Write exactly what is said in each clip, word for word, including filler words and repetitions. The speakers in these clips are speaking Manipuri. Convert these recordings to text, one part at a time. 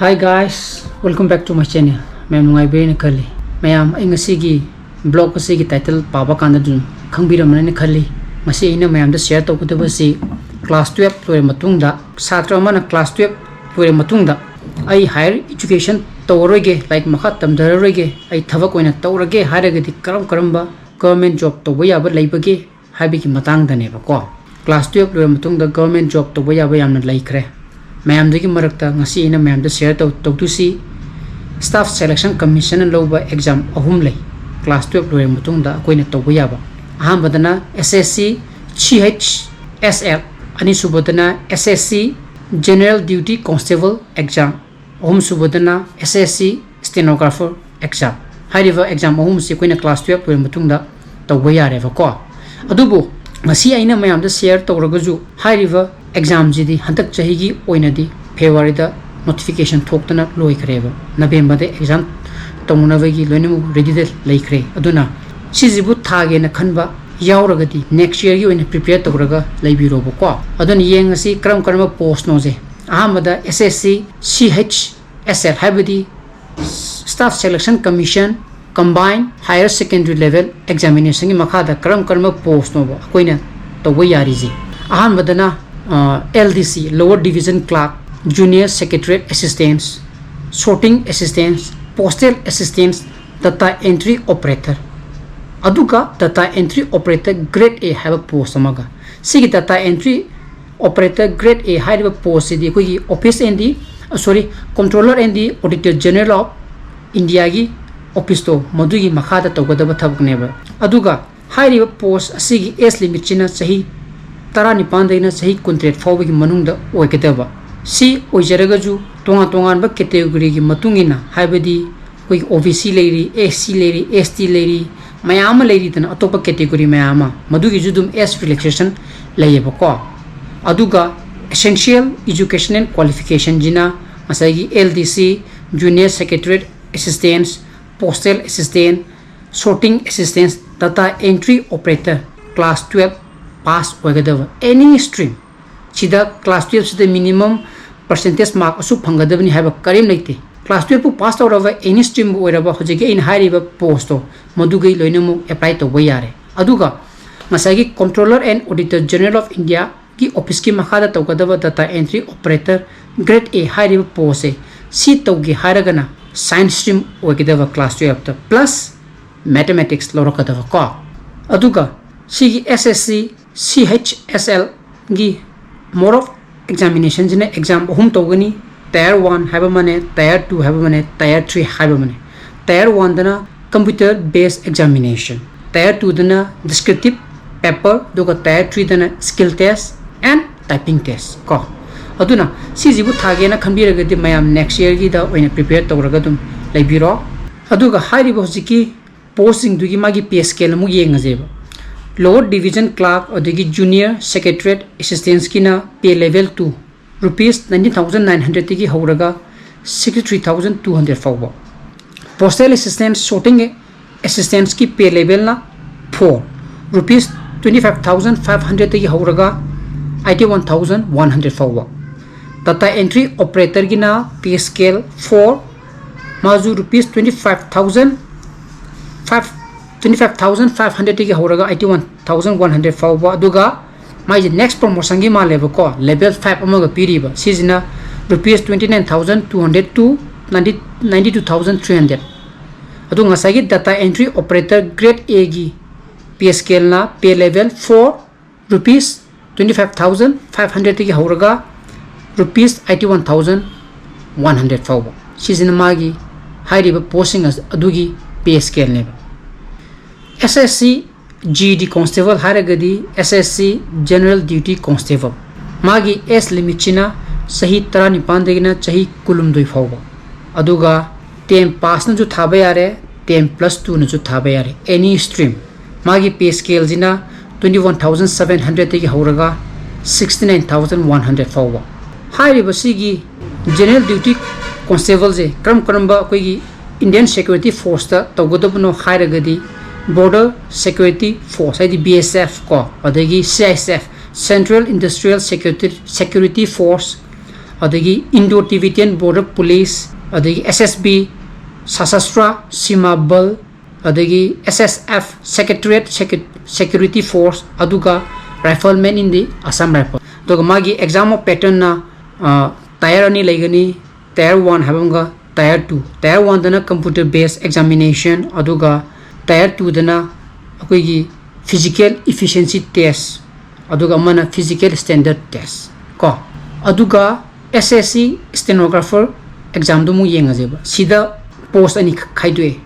Hi guys, welcome back to my channel. ꯃꯌꯥꯝ ꯅꯨꯡꯉꯥꯏꯕꯤꯔꯦꯅ ꯈꯜꯂꯤ꯫ ꯃꯌꯥꯝ, ꯑꯩ ꯉꯁꯤꯒꯤ vlog ꯑꯁꯤꯒꯤ title ꯄꯥꯕ ꯀꯥꯟꯗ ꯑꯗꯨꯝ ꯈꯪꯕꯤꯔꯝꯃꯅꯤꯅ ꯈꯜꯂꯤ꯫ ꯉꯁꯤ ꯑꯩꯅ ꯃꯌꯥꯝꯗ share ꯇꯧꯒꯗꯕꯁꯤ class twelve ꯂꯣꯏꯔ ꯃꯇꯨꯡꯗ, ꯁꯥꯇ꯭ꯔ ꯑꯃꯅ class twelve ꯂꯣꯏꯔ ꯃꯇꯨꯡꯗ ꯑꯩ higher education ꯇꯧꯔꯔꯣꯏꯒꯦ, ꯂꯥꯏꯔꯤꯛ ꯃꯈꯥ ꯇꯝꯊꯔꯔꯣꯏꯒꯦ, ꯑꯩ ꯊꯕꯛ ꯑꯣꯏꯅ ꯇꯧꯔꯒꯦ ꯍꯥꯏꯔꯒꯗꯤ ꯀꯔꯝ ꯀꯔꯝꯕ government job ꯇꯧꯕ ꯌꯥꯕ ꯂꯩꯕꯒꯦ ꯍꯥꯏꯕꯒꯤ ꯃꯇꯥꯡꯗꯅꯦꯕꯀꯣ꯫ Class twelve ꯂꯣꯏꯔ ꯃꯇꯨꯡꯗ government job ꯇꯧꯕ ꯌꯥꯕ ꯌꯥꯝꯅ ꯂꯩꯈ꯭ꯔꯦ꯫ ꯃꯌꯥꯝꯗꯨꯒꯤ ꯃꯔꯛꯇ ꯉꯁꯤ ꯑꯩꯅ ꯃꯌꯥꯝꯗ share ꯇꯧ-, ꯇꯧꯗꯣꯏꯁꯤ staff selection commissionꯅ ꯂꯧꯕ exam ꯑꯍꯨꯝ ꯂꯩ꯫ Class twelve ꯂꯣꯏꯔ ꯃꯇꯨꯡꯗ ꯑꯩꯈꯣꯏꯅ ꯇꯧꯕ ꯌꯥꯕ꯫ ꯑꯍꯥꯟꯕꯗꯅ S S C C H S L, ꯑꯅꯤꯁꯨꯕꯗꯅ S S C General Duty Constable exam, ꯑꯍꯨꯝꯁꯨꯕꯗꯅ S S C Stenographer exam꯫ ꯍꯥꯏꯔꯤꯕ exam ꯑꯍꯨꯝꯁꯤ ꯑꯩꯈꯣꯏꯅ class twelve ꯂꯣꯏꯔ ꯃꯇꯨꯡꯗ ꯇꯧꯕ ꯌꯥꯔꯦꯕꯀꯣ꯫ ꯑꯗꯨꯕꯨ ꯉꯁꯤ ꯑꯩꯅ ꯃꯌꯥꯝꯗ share ꯇꯧꯔꯒꯁꯨ ꯍꯥꯏꯔꯤꯕ examꯁꯤꯗꯤ ꯍꯟꯗꯛ ꯆꯍꯤꯒꯤ ꯑꯣꯏꯅꯗꯤ Februaryꯗ notification ꯊꯣꯛꯇꯅ ꯂꯣꯏꯈ꯭ꯔꯦꯕ꯫ Novemberꯗ exam ꯇꯧꯅꯅꯕꯒꯤ ꯂꯣꯏꯅꯃꯛ readyꯗ ꯂꯩꯈ꯭ꯔꯦ꯫ ꯑꯗꯨꯅ ꯁꯤꯁꯤꯕꯨ ꯊꯥꯒꯦꯅ ꯈꯟꯕ ꯌꯥꯎꯔꯒꯗꯤ next yearꯒꯤ ꯑꯣꯏꯅ prepare ꯇꯧꯔꯒ ꯂꯩꯕꯤꯔꯣꯕꯀꯣ꯫ ꯑꯗꯨꯅ ꯌꯦꯡꯉꯁꯤ ꯀꯔꯝ ꯀꯔꯝꯕ postꯅꯣꯁꯦ꯫ ꯑꯍꯥꯟꯕꯗ S S C C H S L, ꯍꯥꯏꯕꯗꯤ Staff Selection Commission Combined Higher Secondary Level Examinationꯒꯤ ꯃꯈꯥꯗ ꯀꯔꯝ ꯀꯔꯝꯕ postꯅꯣꯕ ꯑꯩꯈꯣꯏꯅ ꯇꯧꯕ ꯌꯥꯔꯤꯁꯦ? ꯑꯍꯥꯟꯕꯗꯅ, ꯑ, L D C, Lower Division Clerk, Junior Secretariat Assistant, Sorting Assistant, Postal Assistant, Data Entry Operator, ꯑꯗꯨꯒ Data Entry Operator Grade A ꯍꯥꯏꯕ post ꯑꯃꯒ꯫ ꯁꯤꯒꯤ Data Entry Operator Grade A ꯍꯥꯏꯔꯤꯕ postꯁꯤꯗꯤ ꯑꯩꯈꯣꯏꯒꯤ Office and the, sorry, Comptroller and the Auditor General of Indiaꯒꯤ officeꯇꯣ, ꯃꯗꯨꯒꯤ ꯃꯈꯥꯗ ꯇꯧꯒꯗꯕ ꯊꯕꯛꯅꯦꯕ꯫ ꯑꯗꯨꯒ ꯍꯥꯏꯔꯤꯕ post ꯑꯁꯤꯒꯤ age limitꯁꯤꯅ ꯆꯍꯤ ꯇꯔꯥꯅꯤꯄꯥꯟꯗꯒꯤꯅ ꯆꯍꯤ ꯀꯨꯟꯇꯔꯦꯠ ꯐꯥꯎꯕꯒꯤ ꯃꯅꯨꯡꯗ ꯑꯣꯏꯒꯗꯕ꯫ ꯁꯤ ꯑꯣꯏꯖꯔꯒꯁꯨ ꯇꯣꯉꯥꯟ ꯇꯣꯉꯥꯟꯕ categoryꯒꯤ ꯃꯇꯨꯡ ꯏꯟꯅ, ꯍꯥꯏꯕꯗꯤ ꯑꯩꯈꯣꯏꯒꯤ O B C ꯂꯩꯔꯤ, S C ꯂꯩꯔꯤ, S T ꯂꯩꯔꯤ, ꯃꯌꯥꯝ ꯑꯃ ꯂꯩꯔꯤꯗꯅ, ꯑꯇꯣꯞꯄ category ꯃꯌꯥꯝ ꯑꯃ, ꯃꯗꯨꯒꯤꯁꯨ ꯑꯗꯨꯝ age relaxation ꯂꯩꯌꯦꯕꯀꯣ꯫ ꯑꯗꯨꯒ essential educational qualificationꯁꯤꯅ ꯉꯁꯥꯏꯒꯤ L D C, Junior Secretariat Assistant, Postal Assistant, Sorting Assistant, Data Entry Operator, class twelve pass ꯑꯣꯏꯒꯗꯕ, any stream꯫ ꯁꯤꯗ class twelveꯁꯤꯗ minimum percentage mark ꯑꯁꯨꯛ ꯐꯪꯒꯗꯕꯅꯤ ꯍꯥꯏꯕ ꯀꯔꯤꯝ ꯂꯩꯇꯦ꯫ Class twelve ꯄꯨ pass ꯇꯧꯔꯕ any stream ꯕꯨ ꯑꯣꯏꯔꯕ ꯍꯧꯖꯤꯛꯀꯤ ꯑꯩꯅ ꯍꯥꯏꯔꯤꯕ post ꯇꯣ ꯃꯗꯨꯒꯤ ꯂꯣꯏꯅꯃꯛ apply ꯇꯧꯕ ꯌꯥꯔꯦ꯫ ꯑꯗꯨꯒ ꯉꯁꯥꯏꯒꯤ Controller and Auditor General of India ꯒꯤ office ꯀꯤ ꯃꯈꯥꯗ ꯇꯧꯒꯗꯕ data entry operator grade A ꯍꯥꯏꯔꯤꯕ post ꯁꯦ ꯁꯤ ꯇꯧꯒꯦ ꯍꯥꯏꯔꯒꯅ science stream ꯑꯣꯏꯒꯗꯕ class twelve ꯇ plus mathematics ꯂꯧꯔꯛꯀꯗꯕ ꯀꯣ꯫ ꯑꯗꯨꯒ ꯁꯤꯒꯤ S S C C H S L ꯒꯤ mode of examination ꯁꯤꯅ exam ꯑꯍꯨꯝ ꯇꯧꯒꯅꯤ꯫ Tier one ꯍꯥꯏꯕ ꯑꯃꯅꯦ, Tier two ꯍꯥꯏꯕ ꯑꯃꯅꯦ, Tier three ꯍꯥꯏꯕ ꯑꯃꯅꯦ꯫ Tier one ꯗꯅ computer based examination, Tier two ꯗꯅ descriptive paper, ꯑꯗꯨꯒ Tier three ꯗꯅ skill test and typing test ꯀꯣ꯫ ꯑꯗꯨꯅ ꯁꯤꯁꯤꯕꯨ ꯊꯥꯒꯦꯅ ꯈꯟꯕꯤꯔꯒꯗꯤ ꯃꯌꯥꯝ next year ꯒꯤꯗ ꯑꯣꯏꯅ prepare ꯇꯧꯔꯒ ꯑꯗꯨꯝ ꯂꯩꯕꯤꯔꯣ꯫ ꯑꯗꯨꯒ ꯍꯥꯏꯔꯤꯕ ꯍꯧꯖꯤꯛꯀꯤ post ꯁꯤꯡꯗꯨꯒꯤ ꯃꯥꯒꯤ pay scale ꯑꯃꯨꯛ ꯌꯦꯡꯉꯁꯦꯕ꯫ Lower division clerk ꯑꯗꯒꯤ junior secretariat assistants ꯀꯤꯅ pay level two, rupees nineteen thousand nine hundred ꯗꯒꯤ ꯍꯧꯔꯒ sixty three thousand two hundred ꯐꯥꯎꯕ꯫ Postal assistant, sorting assistants ꯀꯤ pay level ꯅ four, rupees twenty five thousand five hundred ꯗꯒꯤ ꯍꯧꯔꯒ eighty one thousand one hundred ꯐꯥꯎꯕ꯫ Data entry operator ꯒꯤꯅ pay scale four, ꯃꯥꯁꯨ rupees twenty five thousand five, twenty five thousand five hundred ꯗꯒꯤ ꯍꯧꯔꯒ eighty one thousand one hundred ꯐꯥꯎꯕ꯫ ꯑꯗꯨꯒ ꯃꯥꯏꯁꯦ next promotion ꯒꯤ ꯃꯥꯜꯂꯦꯕꯀꯣ, level five ꯑꯃꯒ ꯄꯤꯔꯤꯕ, ꯁꯤꯁꯤꯅ rupees twenty nine thousand two hundred to ninety, ninety two thousand three hundred꯫ ꯑꯗꯨ ꯉꯁꯥꯏꯒꯤ data entry operator grade A ꯒꯤ pay scale ꯅ pay level four, rupees twenty five thousand five hundred ꯗꯒꯤ ꯍꯧꯔꯒ rupees eighty one thousand one hundred ꯐꯥꯎꯕ꯫ ꯁꯤꯁꯤꯅ ꯃꯥꯒꯤ ꯍꯥꯏꯔꯤꯕ post ꯁꯤꯡ ꯑꯗꯨꯒꯤ pay scale ꯅꯦꯕ꯫ S S C G D constable ꯍꯥꯏꯔꯒꯗꯤ S S C General Duty Constable, ꯃꯥꯒꯤ age limit ꯁꯤꯅ ꯆꯍꯤ ꯇꯔꯥꯅꯤꯄꯥꯟꯗꯒꯤꯅ ꯆꯍꯤ ꯀꯨꯟꯍꯨꯝꯗꯣꯏ ꯐꯥꯎꯕ꯫ ꯑꯗꯨꯒ ten pass ꯅꯁꯨ ꯊꯥꯕ ꯌꯥꯔꯦ, ten plus two ꯅꯁꯨ ꯊꯥꯕ ꯌꯥꯔꯦ, any stream꯫ ꯃꯥꯒꯤ pay scale ꯁꯤꯅ twenty one thousand seven hundred ꯗꯒꯤ ꯍꯧꯔꯒ sixty nine thousand one hundred ꯐꯥꯎꯕ꯫ ꯍꯥꯏꯔꯤꯕ ꯁꯤꯒꯤ General Duty Constable ꯁꯦ ꯀꯔꯝ ꯀꯔꯝꯕ ꯑꯩꯈꯣꯏꯒꯤ Indian Security Force ꯇ ꯇꯧꯒꯗꯕꯅꯣ ꯍꯥꯏꯔꯒꯗꯤ, Border Security Force ꯍꯥꯏꯗꯤ B S F ꯀꯣ, ꯑꯗꯒꯤ C I S F, Central Industrial Security, Security Force, ꯑꯗꯒꯤ Indo Tibetan Border Police, ꯑꯗꯒꯤ S S B, Sashastra Seema Bal, ꯑꯗꯒꯤ S S F, Secretariat Secu- Security Force, ꯑꯗꯨꯒ Rifleman in the Assam Rifle꯫ ꯑꯗꯨꯒ ꯃꯥꯒꯤ exam of patternꯅ, ꯑ, tier ꯑꯅꯤ ꯂꯩꯒꯅꯤ, tier one ꯍꯥꯏꯕ ꯑꯃꯒ tier two꯫ Tier oneꯗꯅ computer based examination, ꯑꯗꯨꯒ tier twoꯗꯅ ꯑꯩꯈꯣꯏꯒꯤ physical efficiency test, ꯑꯗꯨꯒ ꯑꯃꯅ physical standard test ꯀꯣ꯫ ꯑꯗꯨꯒ S S C stenographer examꯗꯨ ꯑꯃꯨꯛ ꯌꯦꯡꯉꯁꯦꯕ꯫ ꯁꯤꯗ post ꯑꯅꯤ ꯈ- ꯈꯥꯏꯗꯣꯛꯑꯦ,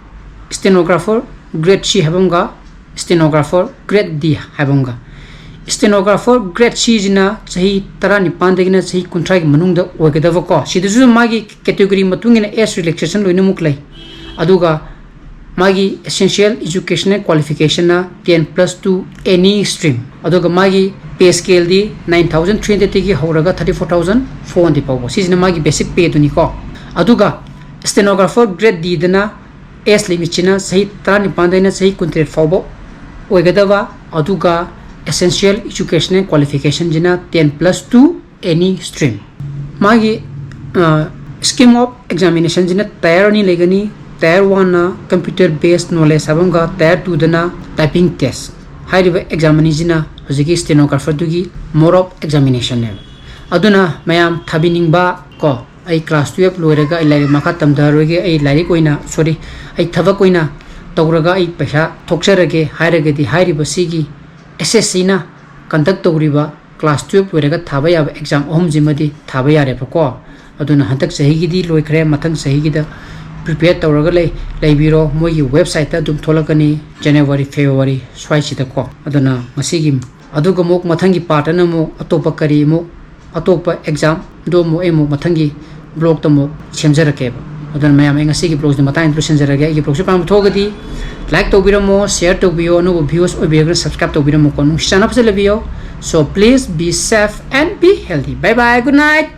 stenographer grade C ꯍꯥꯏꯕ ꯑꯃꯒ stenographer grade D ꯍꯥꯏꯕ ꯑꯃꯒ꯫ Stenographer grade Cꯁꯤꯅ ꯆꯍꯤ ꯇꯔꯥꯅꯤꯄꯥꯟꯗꯒꯤꯅ ꯆꯍꯤ ꯀꯨꯟꯊ꯭ꯔꯥꯒꯤ ꯃꯅꯨꯡꯗ ꯑꯣꯏꯒꯗꯕꯀꯣ꯫ ꯁꯤꯗꯁꯨ ꯃꯥꯒꯤ category ꯃꯇꯨꯡ ꯏꯟꯅ age relaxation ꯂꯣꯏꯅꯃꯛ ꯂꯩ꯫ ꯑꯗꯨꯒ ꯃꯥꯒꯤ essential educational qualificationꯅ ten plus two any stream꯫ ꯑꯗꯨꯒ ꯃꯥꯒꯤ pay scaleꯗꯤ nine thousand three hundredꯇꯒꯤ ꯍꯧꯔꯒ thirty four thousand four hundred ꯐꯥꯎꯕ꯫ ꯁꯤꯁꯤꯅ ꯃꯥꯒꯤ basic payꯗꯨꯅꯤꯀꯣ꯫ ꯑꯗꯨꯒ stenographer grade Dꯗꯅ age limitꯁꯤꯅ ꯆꯍꯤ ꯇꯔꯥꯅꯤꯄꯥꯟꯗꯩꯅ ꯆꯍꯤ ꯀꯨꯟꯇꯔꯦꯠ ꯐꯥꯎꯕ ꯑꯣꯏꯒꯗꯕ, ꯑꯗꯨꯒ essential educational qualificationꯁꯤꯅ ten plus two any stream꯫ ꯃꯥꯒꯤ, ꯑ, scheme of examinationꯁꯤꯅ tier ꯑꯅꯤ ꯂꯩꯒꯅꯤ꯫ Tier oneꯅ computer based knowledge ꯍꯥꯏꯕ ꯑꯃꯒ, tier twoꯗꯅ typing test꯫ ꯍꯥꯏꯔꯤꯕ exam ꯑꯅꯤꯁꯤꯅ ꯍꯧꯖꯤꯛꯀꯤ stenographerꯗꯨꯒꯤ mode of examinationꯅꯦꯕ꯫ ꯑꯗꯨꯅ ꯃꯌꯥꯝ ꯊꯥꯕꯤꯅꯤꯡꯕ ꯀꯣ, "ꯑꯩ class twelve ꯂꯣꯏꯔꯒ ꯑꯩ ꯂꯥꯏꯔꯤꯛ ꯃꯈꯥ ꯇꯝꯊꯔꯣꯏꯒꯦ, ꯑꯩ ꯂꯥꯏꯔꯤꯛ ꯑꯣꯏꯅ, sorry, ꯑꯩ ꯊꯕꯛ ꯑꯣꯏꯅ ꯇꯧꯔꯒ ꯑꯩ ꯄꯩꯁꯥ ꯊꯣꯛꯆꯔꯒꯦ" ꯍꯥꯏꯔꯒꯗꯤ ꯍꯥꯏꯔꯤꯕ ꯁꯤꯒꯤ S S Cꯅ conduct ꯇꯧꯔꯤꯕ class twelve ꯂꯣꯏꯔꯒ ꯊꯥꯕ ꯌꯥꯕ exam ꯑꯍꯨꯝꯁꯤꯃꯗꯤ ꯊꯥꯕ ꯌꯥꯔꯦꯕꯀꯣ꯫ ꯑꯗꯨꯅ ꯍꯟꯗꯛ ꯆꯍꯤꯒꯤꯗꯤ ꯂꯣꯏꯈ꯭ꯔꯦ, ꯃꯊꯪ ꯆꯍꯤꯒꯤꯗ prepare ꯇꯧꯔꯒ ꯂꯩ-, ꯂꯩꯕꯤꯔꯣ꯫ ꯃꯣꯏꯒꯤ websiteꯇ ꯑꯗꯨꯝ ꯊꯣꯛꯂꯛꯀꯅꯤ, January, February ꯁ꯭ꯋꯥꯏꯁꯤꯗꯀꯣ꯫ ꯑꯗꯨꯅ ꯉꯁꯤꯒꯤ, ꯑꯗꯨꯒ ꯑꯃꯨꯛ ꯃꯊꯪꯒꯤ partꯇꯅ ꯑꯃꯨꯛ ꯑꯇꯣꯞꯄ ꯀꯔꯤ ꯑꯃꯨꯛ, ꯑꯇꯣꯞꯄ examꯗꯣ ꯑꯃꯨꯛ ꯑꯩ ꯑꯃꯨꯛ ꯃꯊꯪꯒꯤ vlogꯇ ꯑꯃꯨꯛ ꯁꯦꯝꯖꯔꯛꯀꯦꯕ꯫ ꯑꯗꯨꯅ ꯃꯌꯥꯝ, ꯑꯩ ꯉꯁꯤꯒꯤ vlogꯁꯤꯗ ꯃꯇꯥꯡ ꯑꯗꯨ ꯂꯣꯏꯁꯤꯟꯖꯔꯒꯦ꯫ ꯑꯩꯒꯤ vlogꯁꯤ ꯄꯥꯝꯕ ꯊꯣꯛꯑꯒꯗꯤ like ꯇꯧꯕꯤꯔꯝꯃꯣ, share ꯇꯧꯕꯤꯌꯣ, ꯑꯅꯧꯕ viewers ꯑꯣꯏꯕꯤꯔꯒꯅ subscribe ꯇꯧꯕꯤꯔꯝꯃꯨꯀꯣ, ꯅꯨꯡꯁꯤ ꯆꯥꯟꯅꯕ ꯐꯖꯅ ꯂꯩꯕꯤꯌꯣ꯫ So please be safe and be healthy. Bye bye, good night.